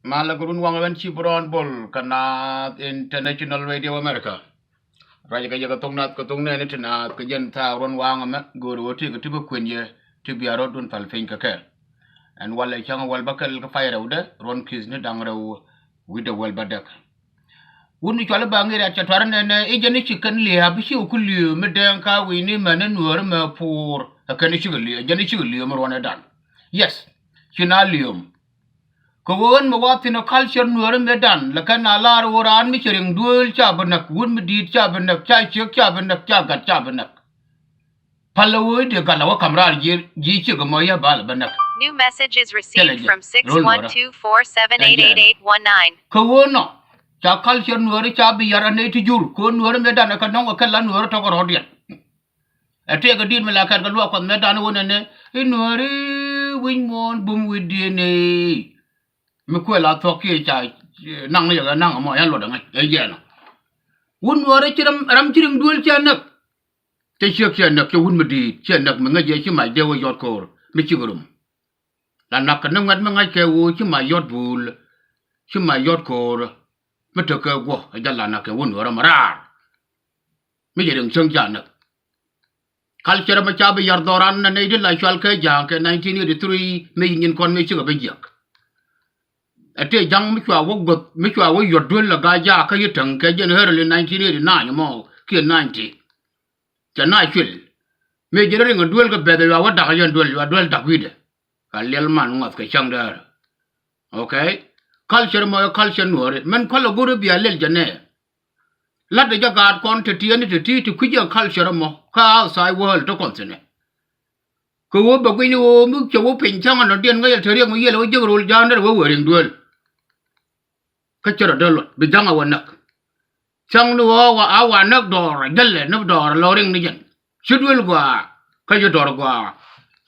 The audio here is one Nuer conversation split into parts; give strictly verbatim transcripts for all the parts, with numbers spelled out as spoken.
Malɛ kɛ run waŋ ɛn ci bi rɔɔn bol kɛ Naath International Radio America. Ruacɛ kɛ yɛ kɛ thok Naath kɛ thok nɛɛni ti Naath kɛ jɛn thaak ruɔ̱n waŋ ɛmɛ go̱o̱ri wä ti kɛ ti bi kuën yɛ ti bia rɔ̱dun pal piny kɛ kɛɛl. Ɛn walɛ cäŋ wäl bäkɛl kɛ pay rɛwdɛ ruɔ̱n ki̱thni da̱ŋ rɛw wi̱cdɛ wäl bädäk. Wut mi cuali ba ŋi̱i̱r ɛ cɛ tuar nɛnɛ i̱ jɛn i̱ ci kɛn lia̱a̱ bi ci wä ku li̱eem mi dɛɛŋ ka wi̱i̱ni mɛn i̱ nuääri mɛ puur. Ɛ kɛn i̱ cikɛ li̱eem, ɛ jɛn i̱ cikɛ li̱eem mi ruɔ̱n ɛ dan. Yes, ci na li̱eem. Kɛ ɣöö ɣän mi wa thi̱n ɛ culture nuääri mëë dan lɛ kɛn a lar ɣöö raan mi ci riŋ duëël ca bi näk, wut mi di̱i̱t ca bi näk, ca ciek ca bi näk, ca gat ca bi näk. Pal ɛ ɣöö i̱ dee gat lɛ wä ka̱m raar ji̱, ji̱ ciek ɛmɔ yä bal ɛ bä näk. New message is received from six one two four seven eight eight eight one nine. Kɛ ɣöö nɔ ca culture nuääri ca bi yar ɛ nɛy ti jur kɛ ɣöö nuääri mëë dan ɛ kɛ nɔŋ ɛ kɛ la nuääri tɔ̱ kɛ rɔ̱diɛn. Ɛ tëëkɛ di̱i̱t mi la kɛt kɛ luaak kuɔth mëë dan ɣöö nɛnɛ i̱ nuääri wi̱c muɔ̱ɔ̱n bum wi̱i̱diɛn ëë. Mi kuël a thuɔ̱k kiɛ ca, eh, naŋ ni yɛ kɛ naŋ ɛmɔ yɛn luɔt ɛ ŋäc ɛ jiɛn ɔ. Wut nuɔɔrɛ ci ram, ram ci riŋ duëël ciɛ näk. Cɛ ciek ciɛ näk, cɛ wut mi di̱i̱t ciɛ näk mi ŋäc yɛ ci mac dee wä yɔt ko̱o̱r mi cik rum. La nak kɛ ni ŋuɛ̈t mi ŋa̱ckɛ ɣöö ci mac yɔt buul, ci mac yɔt ko̱o̱r. Mi tekɛ guɔ ɛ jɛ la nak kɛ wut nuɔɔrɛ mi raar. Mi cɛ riŋ cäŋ ca näk. Culture mɛ ca bi yar dhɔran nɛ nɛy ti la cual kɛ ja̱a̱ŋ kɛ nineteen eighty-three mëë ci nyin kɔn mëë cikɛ bi jiäk. Ɛ tëë ja̱ŋ mi cua wä guäth mi cua wä yuɔt duel la ga̱a̱c jaak kä yi täŋ kɛ jɛn early nineteen eighty-nine mɔ kiɛ ninety. Cɛ na cuil mëë ji̱n riŋ ɛ duel kɛ bɛth ɛ yua wä dak ɛ yɛn duel yua duel dak wi̱dɛ. Ka liɛl man ŋuɔth kɛ cäŋ däär. Okay. Culture mɔ ɛ culture nuɔɔri mɛn kualɛ go̱ri bia liɛl jɛ nɛ. La̱t dee jɛ gaat kɔn te tiɛɛni te ti ti kui̱c ɛ culture ɛmɔ kä outside world te kɔn thi̱nɛ. Kɛ ɣöö bɛ gui̱cni ɣöö mi cɛ wä piny cäŋ ɛnɔdiɛn ŋäc ɛ te riɛk mi yiël ɛ wä jiäk ro̱l ja̱a̱n derɛ wä wee riŋ duel. Kä cɛ rɔ dee luɔt bi ja̱ŋ ɛ wä näk. Cäŋ ni ɣöö wa a wa näk dɔɔr ɛ jälɛ ni dɔɔr ɛ lɔ riŋ ni jɛn ci duel gɔaa. Kä ci dɔɔr gɔaa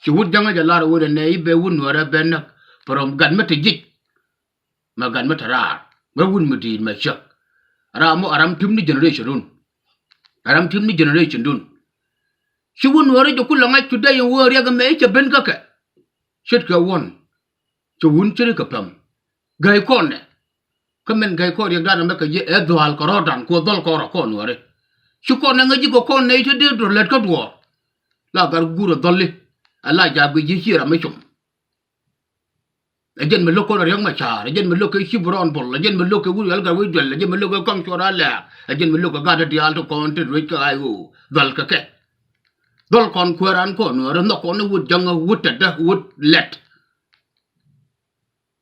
ci wut ja̱ŋ ɛ jɛ lar ɛ wut ɛ nɛ i̱ bɛ wut nuäärä bɛ näk. Pɛ rɔm gat mi te jic. Mɛ gat mi te raar mɛ wut mi di̱i̱t mɛ cäk. Ram mɔ a ram tim ni generation dun. A ram tim ni generation dun. Ci wut nuɔɔri jɛ kulɛ ŋa̱c today in wee riɛk ɛmɛ i̱ cɛ ben kä kɛ. Ce̱tkɛ wuɔ̱n cɛ wun ce̱tkɛ päm. Gäy kɔn nɛ. Kä min gäy kɔn riɛkdan ɛmɛ kɛ ji̱ ɛ dhua̱a̱l kɛ rɔ̱dan kuɔ dhɔl kɔn rɔ kɔn nuɔɔri. Ci kɔn nɛ ŋäc ji̱ kɛ kɔn nɛ i̱ te dee duɔ̱r lät kä duɔ̱ɔ̱r. La gat guur ɛ dhɔli. Ɛ la jaak guic ji̱ ci ram mi com. Ɛ jɛn mi lo̱k kɔn ɛ Riɛk Macar, ɛ jɛn mi lo̱k kɛ Cip Rɔɔn Bol, ɛ jɛn mi lo̱k kɛ Wut Yɔl Gat Wec Duel, ɛ jɛn mi lo̱k kɛ Kɔaŋ Cuɔr Alɛɛk, ɛ jɛn mi lo̱k kɛ gat diaal ti kɔn ti ruec kɛ ay ɣöö dhɔl kɛ kɛ. Dhɔl kɔn kuäär an kɔn nuäär ɛ nhɔk kɔn ni wut jäŋä wut tɛtdä wut lɛt.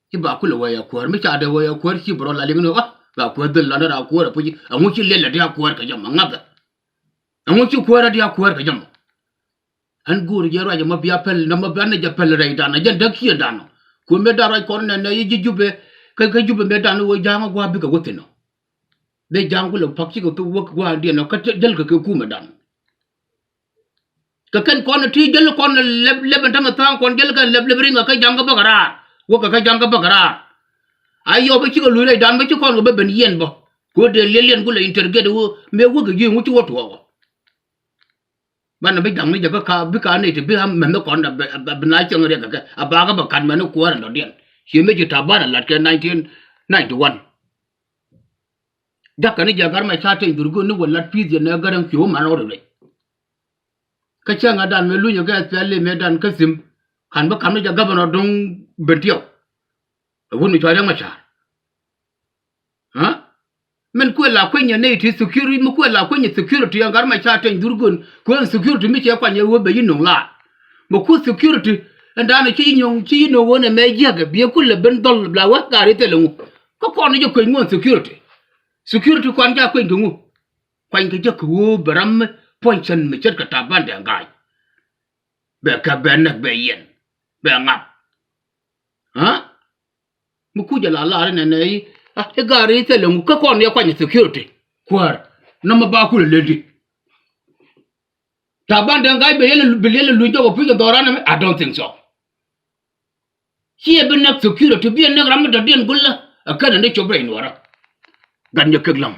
Ci ba kulɛ wee a kuäär mi ca dee wee a kuäär Cip Rɔɔn la liŋ ni ɣä ba kuäär dhil lan ɛ ra kuäär ɛ puc ɛŋu ci liɛl ɛ diaal kuäär kɛ jɛ mɔ ŋa̱thɛ. Ɛŋu ci kuäär ɛ diaal kuäär kɛ jɛ mɔ. Ɣän go̱o̱r jɛ ruac ɛmɔ bia päl nɔmɔ bia ni jɛ päl rɛydan ɛ jɛn däk ciëndan ɔ. Kuëë mëë dan ruac kɔn nɛnɛ yi ji̱ Jubɛ kä kä Jubɛ mëë dan wee ja̱a̱ŋ ɛ gua̱a̱ bikɛ wä thi̱n ɔ. Mëë ja̱a̱ŋ kulɛ pa̱k cikɛ thok wäk gua̱a̱diɛn ɔ kä jäl kɛ kɛ kumɛ dan. Kɛ kɛn kɔn ti jäl kɔn lɛp lɛp ɛn tämɛ tha̱a̱ŋ kɔn jäl kɛn lɛp lɛp riŋ kɛ kä ja̱a̱ŋ kä bäkɛ raar wäk kɛ kä ja̱a̱ŋ kä bäkɛ raar. A yɔp ɛ cikɛ luc rɛydan bä ci kɔn kɛ bä ben yiɛn bä. Kuëë dee liɛl liɛn kulɛ interrogate wä mëë wäk kɛ ji̱ ŋu ci wä tuɔɔk ɔ. Banɛ bi jaŋni jɛ kä ka bi ka nɛy ti bi a mɛmɛ kɔn a bi na cieŋ riɛk kɛ kɛ a bakä bɛ kat mɛni kuäärä dɔ̱diɛn. Ci mi ci Taban a lat kɛ nineteen ninety one. Jakä ni jɛ Gat Macar Teny Dhurgon ni wä lat pi̱i̱th yɛ nɛ Gäräŋ ci wä man rɔɔd rɛc. Kä cäŋ a dan mëë lunyɛ kɛ S P L A mëë dan kä thi̱m. Ka̱n bi ka̱m ni jɛ governor Do̱ŋ Bentiɛw. Ɛ wut mi cɔal Riɛk Macar. Aa? Min kuël la kueny ɛ nɛy ti security, mi kuël la kueny ɛ security ɛn Gat Macar Teny Dhurgon, kuël security mi cɛ kuany ɛ wee ben yi no̱o̱ŋ laar. Mi kuël security ɛn da̱a̱n ci yi no̱o̱ŋ, ci yi no̱o̱ŋ ɣöö nɛmɛ jiäkɛ biɛ kulɛ ben dhɔl la wee gaari thilɛ ŋu. Kä kɔn ni jɛ kueny ŋu ɛn security. Security kuan ca kueny kɛ ŋu. Kuany kɛ jɛ kɛ ɣöö bɛ ram mi puɔ̱ny cän mi ce̱tkɛ Taban Deng Gai. Bɛ kɛ bɛ näk bɛ yiɛn. Bɛ ŋa̱p. Aa? Mi kuc ala lar inɛ nɛ i̱, ah, i̱ gaari i̱ thilɛ ŋu kä kɔn yɛ kuany security. Kuäär nɔmɔ ba kulɛ lel di. Taban Deng Gai bi liɛl, bi liɛl luny jɔk ɔ puc kɛ dhɔran ɛmɛ, I don't think so. Ci ɛ bi näk security bi ɛ näk ram mi dɔ̱diɛn gulä. Ɛ kɛn ɛ ni cop rɛy nuɔrä. Gat nyɛ kek läŋ.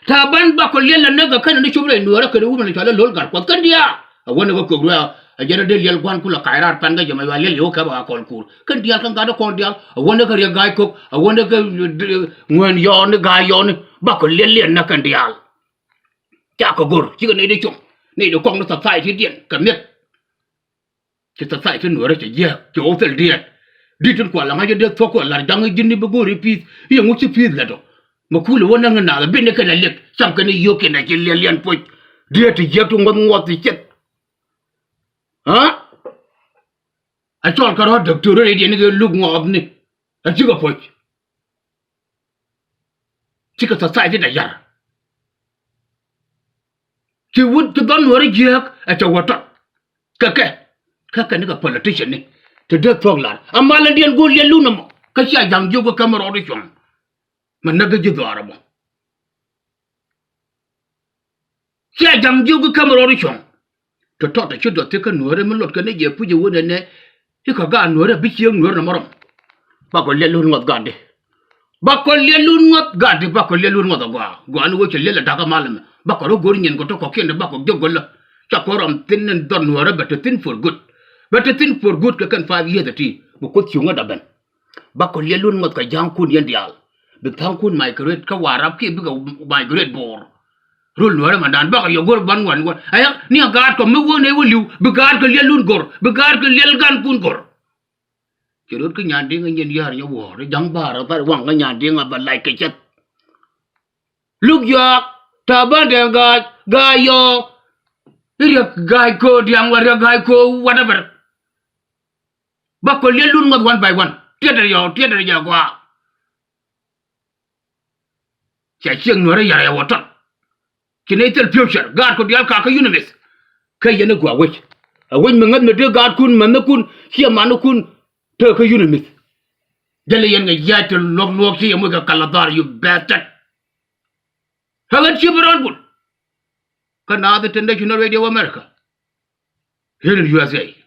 Taban bakɔ liɛl la näk ɛ kɛn ni cop rɛy nuɔɔrä kɛn wumɛ ni cɔal ɛ Lo̱l Gatkuɔth kɛn diaal. A wänɛ kɛ kök ruɛ Ɛ jɛn ɛ dee liɛl gua̱n kulɛ kac raar pɛn kä jɛ mɛ yua liɛl yɛ wä kɛ bɛ ɣä kɔl kuur. Kɛn diaal kɛn gat ɛ kɔn diaal ɛ wä ni kä riɛk ga̱a̱c kok ɛ wä ni kä, eh, ŋuɛn yɔɔni ga̱a̱c yɔɔni bakɔ liɛl liɛl nä kɛn diaal. Cakɔ go̱r cikɛ nɛy dee com nɛy dee kɔk ni society diɛn kɛ mi̱eth. Ci society nuɔ̱ɔ̱rä cɛ jiääk cɛ wä thil diɛɛt. Di̱t tin kualɛ ŋa̱c in dee thuɔ̱k kuɛ la̱r ja̱ŋ i̱ ji̱n ni bi go̱o̱ri pi̱i̱th i̱ ɛŋu ci pi̱i̱th lät ɔ. Mɛ kulɛ wä näŋ ni naath ɛ bi ni kɛn ɛ liɛk cam kɛn i̱ yio̱k kɛn ɛ ci liɛl liɛn puɔ̱c. Diɛɛt ti jiääk ti ŋuɔth ŋuɔth ti cieth. Aa? A cɔl kɛ rɔ̱ doctor rɛy diɛn ni kɛ luk ŋɔɔthni. A cikɛ puɔ̱c. Cikɛ society da yar. Ci wut ci dhɔn nuɔ̱ɔ̱ri jiääk ɛ cɛ wä tɔt. Kɛ kɛ kɛ kɛ ni kɛ politician ni. Ti dee thuɔ̱k lar a mal in diɛn go̱o̱r liɛl lun ɛmɔ kä cia ja̱ŋ jiök kä kämɛ rɔɔd i̱ cuɔ̱ŋ. Mɛ näk kä ji̱ dhɔaar ɛmɔ. Cia ja̱ŋ jiök kä kämɛ rɔɔd i̱ cuɔ̱ŋ. Tɔ̱tɔ̱ tɛ ci duɔth thi̱n kä nuäärä mi lot kɛn ni jɛ puc ɛ wen ɛnɛ. I̱ kä gaat nuäärä bi cieŋ nuäärä nɔmɔ rɔm. Bakɔ liɛl lun ŋuɔth gatdi. Bakɔ liɛl lun ŋuɔth gatdi bakɔ liɛl lun ŋuɔth ɛ gɔaa gɔaa ni wä cɛ liɛl ɛ da̱kä mal ɛmɛ bakɔ rɔ go̱r nyin kɔ tɔ̱ kɔkiɛn bakɔ jiök gɔlä. Ca kɔ rɔm thi̱n ni dhɔr nuäärä bɛ te thi̱n for good. Bɛ te thi̱n for good kɛ kɛn five years ɛ ti bi kuoth cieŋ ɛ da̱bɛn. Bakɔ liɛl lun ŋuɔth kɛ ja̱a̱ŋkun yɛn diaal. Bi tha̱a̱ŋkun migrate kä Warap kiɛ bikɛ migrate Bor. Rul nuäärä mandan bakɔ yɛ go̱r ban wan wan aya ni a gaatkɔ mi wä nɛ wä li̱w bi gaatkɔ liɛl lun go̱r bi gaatkɔ liɛl gankun go̱r. Cɛ rot kä nyan di̱ŋ a nyin ya̱r nyɛ wuɔ̱ɔ̱r i̱ ja̱ŋ ba̱a̱r a thar waŋ kä nyan di̱ŋ a bɛ lac kɛ cɛth. Luk yɔak ta̱a̱ bändɛ ga̱a̱c ga̱a̱c yɔɔ. I̱ riɛk ga̱a̱c ko̱o̱ diaŋ wa riɛk ga̱a̱c ko̱o̱ whatever. Bakɔ liɛl lun ŋuɔth one by one. Tiɛtɛ yɔɔ tiɛtɛ jɛ gɔaa. Ca ciek nuäärä yar ɛ wä tɔt. Ci nɛy thil future gaatkɔ diaal kakä UNMISS. Kä yɛn i̱ gɔaa wec a wec mi ŋäth mi dee gaatkun mänhäkun ciɛ manikun. Tëë kä UNMISS. Jälɛ yɛn kɛ jiac ti luɔk luɔk ci yɛ moc kɛ kal a dhɔaar you bastard. Kä ɣän ci bi rɔ̱ɔ̱n bul. Kä Naath International Radio America. Here in U S A.